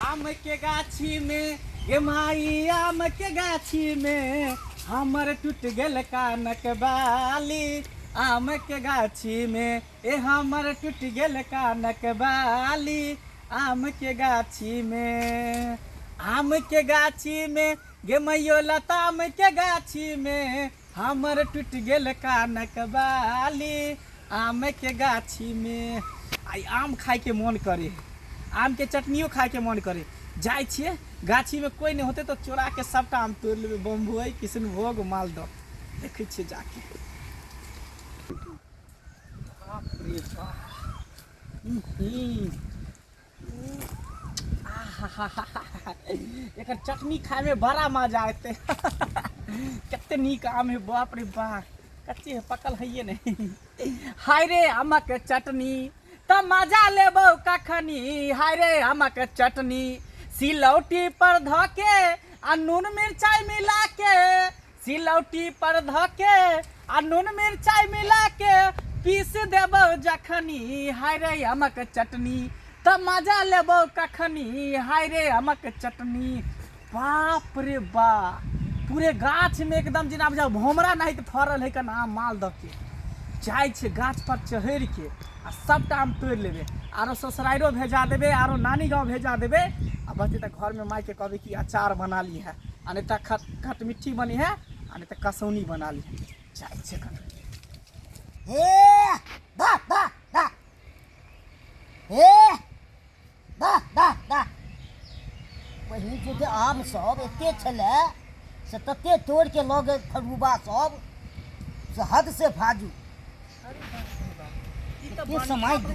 आम के गाछी में गे माई, आम के गाछी में हमर टूट गेल कानक बाली। आम के गाछी में ए हमर टूट गेल कानक बाली। आम के गाछी में, आम के गाछी में गे मैयो, लताम के गाछी में हमर टूट गेल कानक बाली। आम के गाछी में आइ आम खाइके मोन करे, आमके चटनियो खाइके मोन करे। जाइ छियै गाछीमे, कोइ नहि होतै तऽ चोराके सबटा आम तोड़ि लेबै, बम्बइ, किशनभोग, मालदह। देखै छियै जाके। बाप रे बाप! एकर चटनी खाइमे बड़ा मजा एतै। कते नीक आम है, बाप रे बाप! कच्चे है, पकल है नहीं। हाय रे आमक चटनी तऽ मजा लेबौ कखनी। हाय रे आमक चटनी सिलौटी पर धऽ के आ नून मिरचाइ मिला के, सिलौटी पर धऽ के आ नून मिरचाइ मिला के पीस देबौ जखनी। हाय रे आमक चटनी तऽ मजा लेबौ कखनी। हाय रे आमक चटनी। बाप रे बा, पूरे गाछ में एकदम जेना बुझाउ भोमरा नहीं तऽ फड़ल है कन आम मालदह के। जाइ छै गाछ पर चढ़ि के आ सबटा आम तोड़ि लेबै, आरो ससुराइरो भेजा देबै, आरो नानी गाँव भेजा देबै। आ बचतै तऽ घरमे मायके कहबै कि अचार बना ली है, आ नहि तऽ खट खटमिट्ठी बनी है, आ नहि तऽ कसौनी बना ली है। जाइ छै कन। हे दा दा दा, हे दा दा दा। पहिने जे आम सब एते छलै से तते तोड़ि के लऽ गेल खरूबा सब से हद से फाजू। ई तऽ एते समय दू।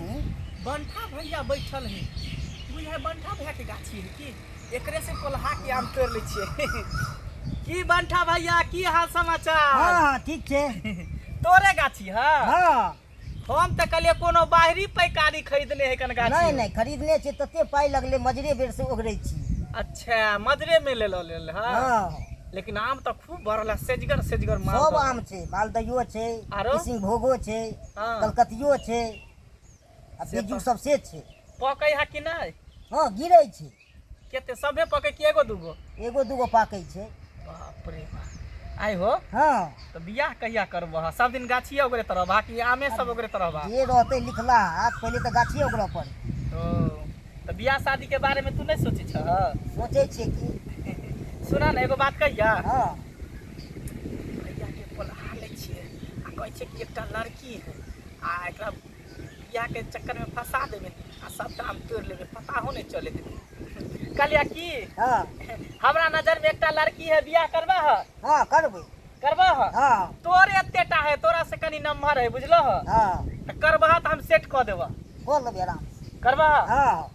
बंठा भैया बैठल है, बुझाय बंठा भैया के गाछी है की, एकरे से कोल्हा के आम तोड़ लै छियै की। बंठा भैया, की हाल समाचार? हाँ हाँ, ठीक छै। तोरे गाछी है? हाँ। हम तऽ कहलियै कोनो बाहरी पैकारी खरीदने है कन गाछी। नहि नहि, खरीदने छै, तते पाइ लगलै, मजरे बेर से ओगरै छी। अच्छा, मजरे में ले लेल। हाँ। हाँ। लेकिन आम तऽ खूब भरल है, सेजगर सेजगर माल। सब आम छै, मालदहियो छै। आरो? किसिनभोगो छै। हाँ। कलकतियो छै आ से बिज्जू तऽ- सब से छै। पकै है कि नहि? हँ, गिरै छै। कते सभे पकै कि एगो दूगो? एगो दूगो पाकै छै। बाप रे बाप! आइ हो। हँ। तऽ बियाह कहिया करबह? सब दिन गाछिए ओगरैत रहबह कि आमे सब ओगरैत रहबह? जे रहतै लिखला हाथ, पहिले तऽ गाछिए ओगरऽ पड़ै। ओ, तऽ बियाह शादी के बारे में तू नहि सोचै छह? सोचै छियै कि। सुना ने, एगो बात कहिया। हँ। भैया के बोला लै छियै आ कहै छियै कि एकटा लड़की है आ एकरा बियाह के चक्कर में फंसा देबै आ सबटा आम तोड़ि लेबै, पता हो नहि चले देबै। कहलियै की, हँ, हमरा नजर में एकटा लड़की है, बियाह करबा है? हँ, करबै। करबा है? हँ। तोरे एतेटा है, तोरा से कनी नम्हर है, बुझलो है? हँ। तऽ करबह तऽ हम सेट कऽ देबह। कऽ लेबै आराम से। करबह? हँ।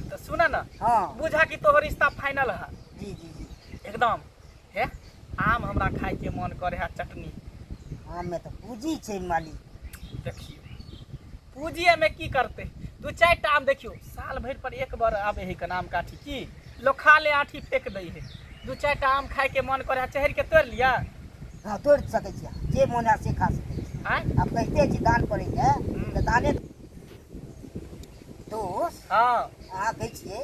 तऽ सुन ने। हँ। बुझा कि तोहर रिश्ता फाइनल है। जी जी जी। एकदम। हे, आम हमरा खाइके मन करे है, चटनी। आममे तऽ पूँजी छै मालिक। देखियौ, पूँजीमे की करतै? दू चारि टा आम देखियौ, साल भरि पर एक बार आबै है कन आम काठी की लोक खा ले, आँठी फेंक दै है। दू चारि टा आम खाइके मन करे है, चढ़ि के तोड़ि लिअ। हँ, तोड़ि सकै छी अहाँ, जे मोन हैत से खा सकै छी। आँय? आब कहिते छी दान करै लए तऽ दाने दोस्त। हँ। अहाँ कहै छियै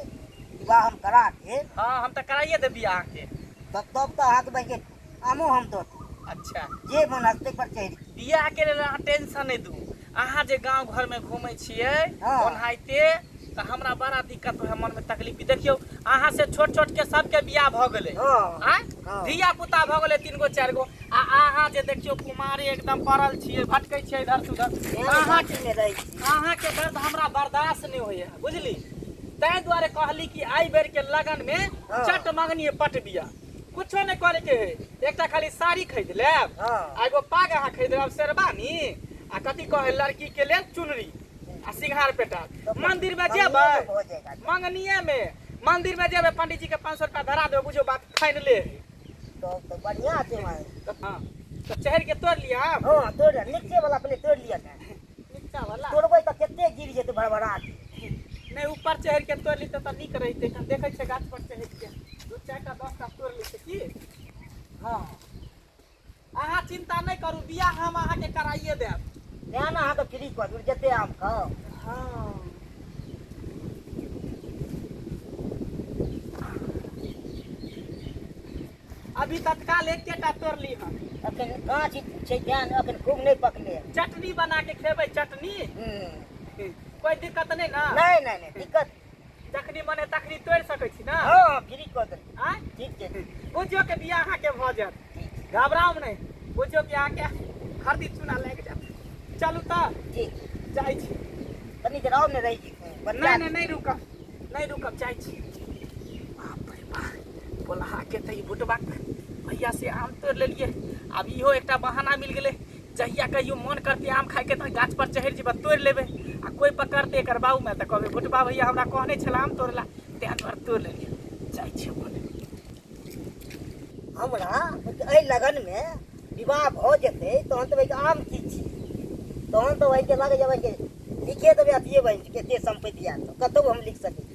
विवाह हम करा देब? हँ, हम तऽ कराइए देब अहाँके। तब तब तऽ अहाँके बहिके आमो हम दऽ देब। अच्छा। जे मोन हैत ताहि पर चढ़ि के। बियाहके लेल अहाँ टेंशन नहि दू। अहाँ जे गाँव घरमे घूमै छियै ओनाहिते तऽ हमरा बड़ा दिक्कत होइ, मनमे तकलीफ। देखियौ, अहाँ से छोट छोट के सबके बियाह भऽ गेलै। हँ। आँय? हँ। धिया पुता भऽ गेलै तीन गो चारि गो, आ अहाँ जे देखियौ कुमारे एकदम पड़ल छियै, भटकै छियै इधर से उधर। अहाँके मे रहै छी। अहाँके दर्द हमरा बर्दाश्त नहि होइए, बुझली? ताहि दुआरे कहली कि एहि बेर के लगन मे चट मंगनी पट बिया, कुछो नहि करे के है। एकटा खाली साड़ी खरीद लेब आ एगो पाग अहाँ खरीद लेब, शेरवानी आ कथी कहे लड़की के लेल चुनरी आ सिंघार पेटार। मंदिर में जेबै, हो जाएगा। मंगनिए में मंदिर में जेबै, पंडित जी के 500 रुपया धरा देबै, बुझियौ बात फाइनले है। तब तऽ बढ़िआँ छै भाइ। हँ, तऽ चढ़ि के तोड़ि लिअ आम। हँ, तोड़ि लिअ, नीचे वाला पहिले तोड़ि लिअ ने। नीचा वाला तोड़बै तऽ कते गिर जेतै भड़बड़ा के। नहि, ऊपर चढ़ि के तोड़ि लितै तऽ नीक रहितै। एखन देखै छियै गाछ पर चढ़ि के दू चारि टा 10 टा तोड़ि लै छै की। हँ। अहाँ चिंता नहि करू, बियाह हम अहाँके कराइए देब। तेँ ने अहाँके फ्री कऽ दू, जते आम खाउ। हँ। अभी तत्काल एकेटा तोड़ली हन। अखन गाछ छै ध्यान, अखन खूब नहि पकले। चटनी बना के खेबै चटनी। कोई दिक्कत नहि ना? नहि नहि नहि दिक्कत। जखनी मन है तखनी तोड़ि सकै छी ना? हँ, फ्री कऽ देबै। आँय? ठीक छै। बुझियौ के बियाह अहाँके भऽ जायत, घबराउ नहि। बुझियौ कि अहाँके हरदी चूना लागि जायत। चलू तऽ। ठीक। जाइ छी। कनी देर आउ ने, रहि नहि नहि नहि रुकब, नहि रुकब, जाइ छी। बाप रे बाप, बोलहा के तऽ ई भुटबा भैया से आम तोड़ि लेलियै। आब इहो एकटा बहाना मिल गेलै, जहिया कहियो मन करतै आम खाइके तऽ गाछ पर चढ़ि जेबै, तोड़ि लेबै, आ कोइ पकड़तै एकर बाबूमे तऽ कहबै भुटबा भैया हमरा कहने छलै आम तोड़ै लए, ताहि दुआरे तोड़ि लेलियै। जाइ छी अपन। हमरा एहि लगनमे विवाह भऽ जेतै तहन तऽ भाइ आम की छी, तहन तऽ भाइके लागै जे भाइके लिखे देबै अथिए बनि कते सम्पत्ति आयत, कतहु हम लिख सकै छी।